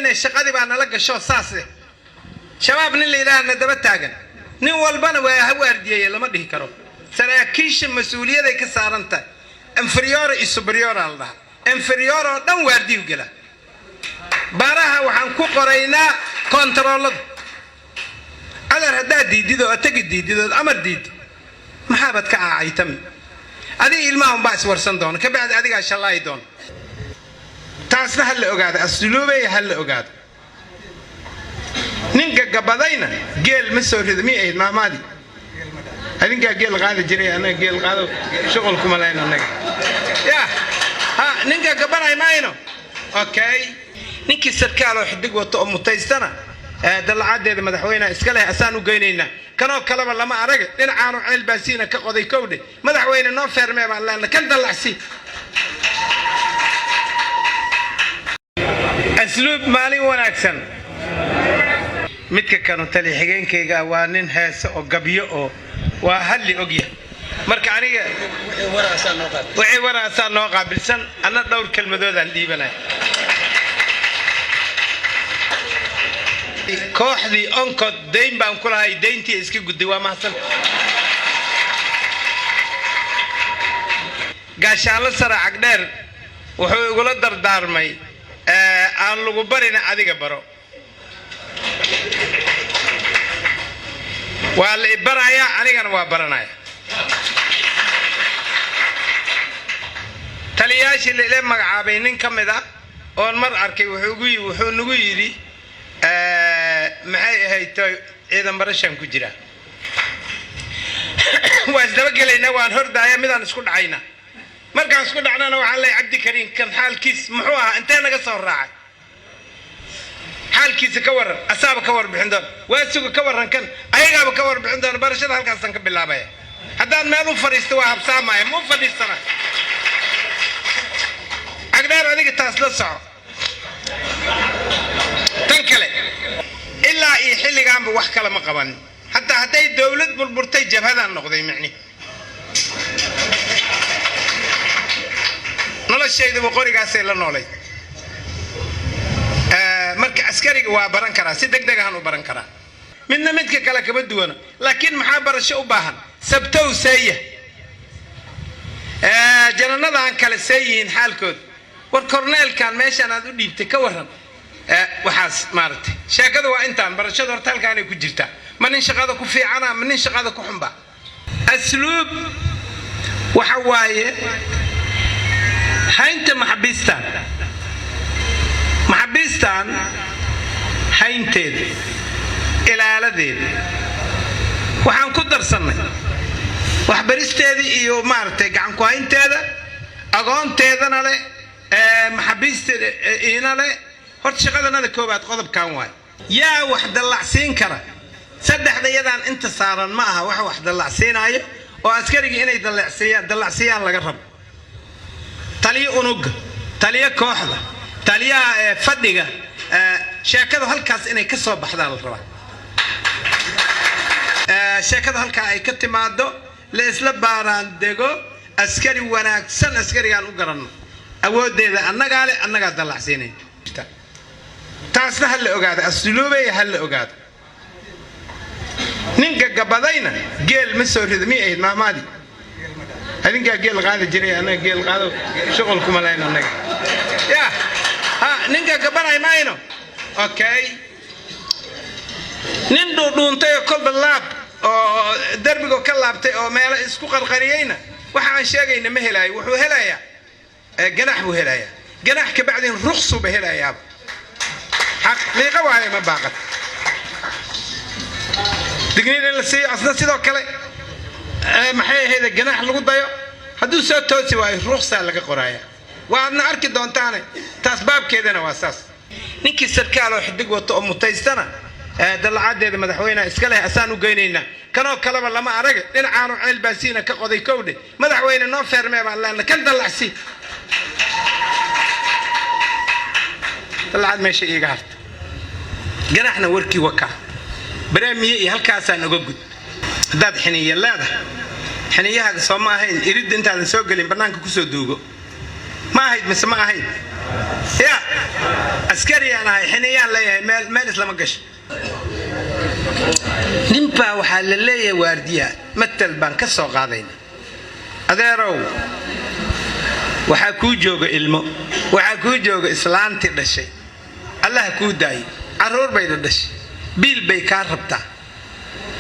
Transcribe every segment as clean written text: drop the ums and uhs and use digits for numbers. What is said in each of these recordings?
mayne. Shaqadii baa nala gasho saas eh. Shabaab nin la yidhaahna daba taagan, nin walbana waa ha waardiyeeye lama dhihi karo. Saraakiisha mas-uuliyaday ka saaran tahay. Inferiore iyo superiore la dhahaa. Inferiore oo dhan waardiyu gela. Baraha waxaan ku qoraynaa kontaroolada. Adar haddaad diidid oo atagi diidid ood amar diidid, maxaabaad ka caacaytami? Adiga ilmaha unbaa iswarsan doona, ka bacdi adigaa shallaayi doona. Taasna ha la ogaado, asluubey ha la ogaado. Ninka gabadayna geel ma soo rido. Miyay ahayd maahmaadii? Adinkaa geel qaadi jiray, annaga geel qaado shuqul kuma lahayn annaga. Ya ha ninka gabanay mayno. Okay, ninkii sarkaal oo xidig wato oo mutaystana, dallacadeeda madaxweyneha iska leh, asaan u geynaynaa. Kanoo kaleba lama arag. Dhinacaanu ceel baasiina ka qoday kowdhe. Madaxweyne, noo feermee baan leena, kan dallacsi. Asluub, maalin wanaagsan. Midka kanu tali xigeenkayga waa nin heese oo gabyo oo waa hadli ogyahay. Marka aniga wixii waraasaa noo qaabilsan, anna dhowr kelmadoodaan dhiibanaya. Kooxdii Oncod dayn baan ku lahay, dayntii iska gudday, waa mahadsan. Gaashaanlo sare Cagdheer wuxuu igula dardaarmay, aan lagu barina adiga baro. Waa la ibarayaa, anigana waa baranaya. Taliyaashii la ila magacaabay nin ka mid ah oon mar arkay wuxuu nagu yidhi, maxay ahayd toy, ciidan barashaan ku jiraa, waa isdabagelaynaa, waan hordaaya midaan isku dhacayna. Markaan isku dhacnana waxaan leeyahay, Cabdikariin kan xaalkiis muxuu ahaa? Intee naga soo raacay? Xaalkiisa ka warran. Asaaba ka warbixin doona. Waasuga ka warran kan, ayagaaba ka warbixin doona. Barashada halkaasaan ka bilaabaya. Haddaan meel u fadhiisto waa habsaamaya, ma u fadhiisana. Cagdheer, adiga taas la soco. Tan kale, ilaa iyo xilligaanba wax kale ma qabanin. Hataa hadday dowlad burburtay, jabhadaan noqday. Micni noloshayduba qorigaasay la noolay. Marka askariga waa baran karaa, si deg deg ahaan u baran karaa. Midna midka kale kama duwana, laakiin maxaa barasho u baahan? Sabtow seeya, jananadan kale see yihiin xaalkood? War korneelkan meeshaan aad u dhiibtay ka warran? Waxaas maaragtay, sheekadu waa intaan. Barashadu horta halkaanay ku jirtaa. Ma nin shaqada ku fiicana, ma nin shaqada ku xunba? Asluub waxa waaye haynta maxabiistan. Maxabiistan haynteeda, ilaaladeeda, waxaan ku darsannay waxbaristeedii iyo maaragtay gacan ku haynteeda, agoonteedana leh, maxaabiisteeda iina leh. Horta shaqadanada koobaad qodobkan waay. Yaa wax dallacsiin kara? Saddexda yadaan inta saaran ma aha wax wax dallacsiinaayo oo askarigii inay dallacsiiyaan laga rabo. Taliyo unuga, taliyo kooxda, taliyaha fadhiga, sheekadu halkaas inay ka soo baxdaa la rabaa. Sheekada halkaa ay ka timaado, la isla baaraan dego. Askari wanaagsan askarigaan u garanno, awooddeeda annagaa leh, annagaa dallacsiinay. Taasna ha la ogaado, asluubey ha la ogaado. Ninka gabadayna geel ma soo rido. Miyay ahayd maahmaadii? Adinkaa geel qaadi jiray, annaga geel qaado shuqul kuma lahayn annaga. Ya ha ninka gabanay mayno. Okay, nin dhuudhuuntay oo kolba laab oo darbigoo ka laabtay oo meelo isku qarqariyeyna, waxa aan sheegayna ma helaayo. Wuxuu helayaa ganax buu helayaa. Ganax ka bacdin ruqsuba helayaaba. Xaqiiqo waaye, ma baaqat. Digniin in la siiyo asna sidoo kale, maxay ahayd, ganax lagu dayo. Hadduu soo toosi waayo, ruqsaa laga qoraaya. Waadna arki doontaane, taas baabkeedana waa saas. Ninkii sarkaal oo xidig wato oo mutaystana, dallacadeeda madaxweyneha iska leh, asaan u geynaynaa. Kanoo kaleba lama arag. Dhinacaanu ceel baasiina ka qoday kowdhe. Madaxweyne, noo feermee baan leena, kan dallacsi. Dallacad meesha iiga harta, ganaxna warkii wakaa bareemiye iyo halkaasaan oga gud. Haddaad xiniya leedahay, xiniyahaaga soo ma ahayn iridda intaadan soo gelin bannaanka kusoo duugo? Ma ahayd mise ma ahayn? Ya askariyaan ahay, xiniyaan leeyahay, meel meel islama gasho. Ninbaa waxaa la leeyahay waardiyaha matal baan ka soo qaadayna. Adeerow, waxaa kuu jooga ilmo, waxaa kuu jooga islaantii dhashay, Allaha kuu daayay, carruur bayna dhashay, biil bay kaa rabtaa.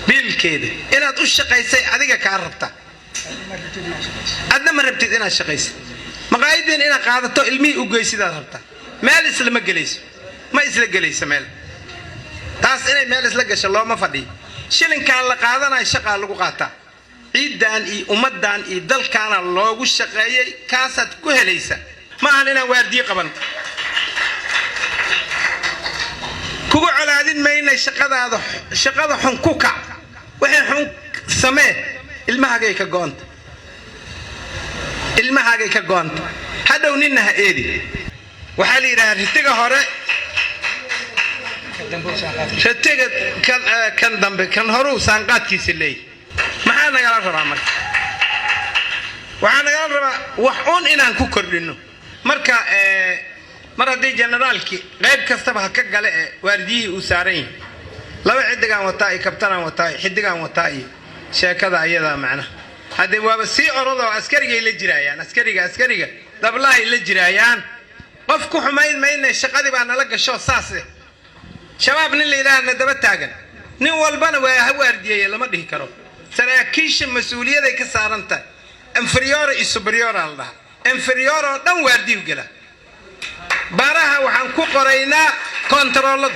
Biilkeeda inaad u shaqaysay adiga kaa rabtaa. Adna ma rabtid inaad shaqaysid, maqaayadiin inaad qaadato, ilmihii u geysidaad rabtaa. Meel islama gelayso, ma isla gelayso meel. Taas inay meel isla gasho looma fadhiyo. Shilinkaan la qaadanayo shaqaa lagu qaataa. Ciidan iyo ummaddan iyo dalkaana loogu shaqeeyey, kaasaad ku helaysa. Ma ahan inaan waardiye qaban. Kugu colaadin maynay. Shaqadaada, shaqada xun ku kac, waxay xun samee. Ilmahaagay ka go'onta, ilmahaagay ka go'onta. Hadhow ninna ha eedi. Waxaa la yidhahaa ritiga hore, ritiga kan dambe, kan horuu saanqaadkiisa leeyahy. Maxaa nagala rabaa marka? Waxaa nagala rabaa wax uun inaan ku kordhinno. Marka mar haddii generaalkii qayb kastaba ha ka gale ee waardiyihii uu saaran yahay, laba xidigaan wataa iyo kabtanaan wataa iyo xidigaan wataa iyo sheekada ayadaa macnaha haddee waaba sii orodoo askarigay la jiraayaan, askariga dablahay la jiraayaan. Qof ku xumayn mayna, shaqadii baa nala gasho saase. Shabaab nin la yidhaha na daba taagan, nin walbana waa ha waardiyeeye lama dhihi karo. Saraakiisha mas-uuliyaday ka saaran tahay. Inferiore iyo superiore la dhahaa. Inferiore oo dhan waardiyu gela. Baraha waxaan ku qoraynaa kontaroolada.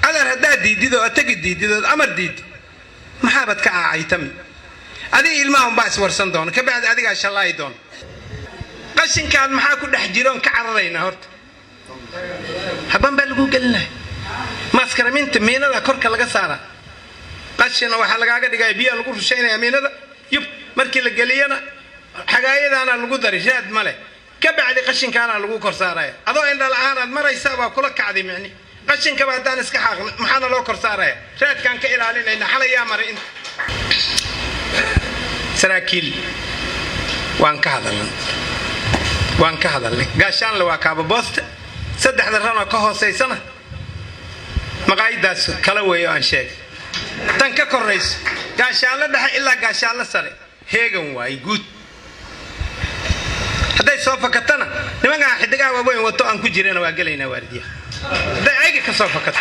Adeer, haddaad diidid oo atagi diidid ood amar diidid, maxaabaad ka caacaytami? Adiga ilmaha unbaa iswarsan doona, kabacdi adigaa shallaayi doona. Qashinkaan maxaa ku dhex jiroon ka cararaynaa? Horta haban baa lagu gelinaya maskaramiinta, miinada korka laga saaraa. Qashina waxaa lagaaga dhigaya, biyaa lagu rushaynaya miinada yub. Markii la geliyana xagaayadaana lagu dari, raad ma leh. Ka bacdi qashinkaana lagu kor saaraya. Adoo indha la-aanaad maraysa, waa kula kacday. Micni qashinkaba haddaan iska xaaqno, maxaana loo kor saaraya? Raadkaan ka ilaalinayna. Xalayaa maray inta saraakiil waan ka hadalnay, waan ka hadalnay. Gaashaanle waa kaababooste, saddexda ranoo ka hoosaysana maqaayadaas kala weeyo aan sheegay. Tan ka korayso, gaashaanlo dhexe ilaa gaashaanlo sare, heegan waaye guud. Hadday soo fakatana, nimankaan xidigaha waaweyn wato aan ku jirana waa gelaynaa waardiyaha. Hadday ayaga ka soo fakato,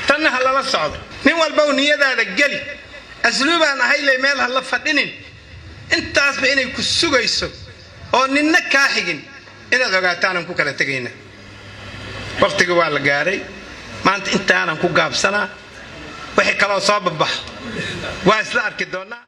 tanna ha lala socdo. Nin walba niyadaada geli, asluubaan ahayle meel ha la fadhinin. Intaasba inay ku sugayso oo ninna kaa xigin inaad ogaataanan ku kala tegayna. Waqtiga waa la gaaray. Maanta intaanan ku gaabsanaa. Wixii kaloo soo babax waa isla arki doonnaa.